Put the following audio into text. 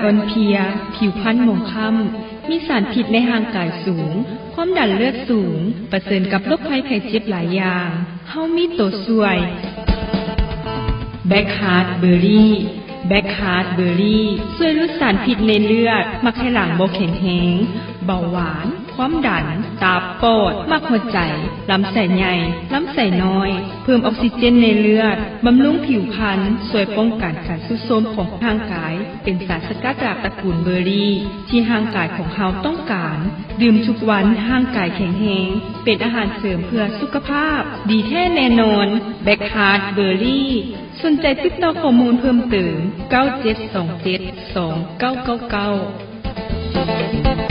ອ່ອນເພຍ, ຜິວພັນໝອງຄ້ຳ, ມີສານພິດໃນຮ່າງກາຍສູງ, ຄວາມດັນເລືອດສູງ, ປະເຊີນກັບໂລກໄພໄຂ້ເຈັບຫຼາຍຢ່າງ. ເຮົາມີໂຕຊ່ວຍ. Black Heart Berry. Black Heart Berry ຊ່ວຍຫຼຸດສານພິດໃນເລືອດ, ໝັກໄຂ່ຫຼັງບໍ່ແຂງແຮງ, ເບົາຫວານ, ຄວາມດັນ, ຕັບ, ປອດ, ໝັກຫົວໃຈ, ລຳໄສ້ໃຫຍ່, ລຳໄສ້ນ້ອຍ, ເພີ່ມອອກຊີເຈນໃນເລືອດ, ບຳລຸງຜິວພັນ, ຊ່ວຍປ້ອງກັນການຊຸດໂຊມຂອງຮ່າງກາຍ, ເປັນສານສະກັດຈາກຕະກູນເບີຣີ ທີ່ຮ່າງກາຍຂອງເຮົາຕ້ອງການ. ດື່ມທຸກວັນ, ຮ່າງກາຍແຂງແຮງ, ເປັນອາຫານເສີມເພື່ອສຸຂະພາບ, ດີແທ້ແນ່ນອນ. Black Heart Berry. ສົນໃຈຕິດຕໍ່ຂໍ້ມູນເພີ່ມເຕີມ ເກົ້າເຈັດສອງເຈັດ ສອງເກົ້າເກົ້າເກົ້າ.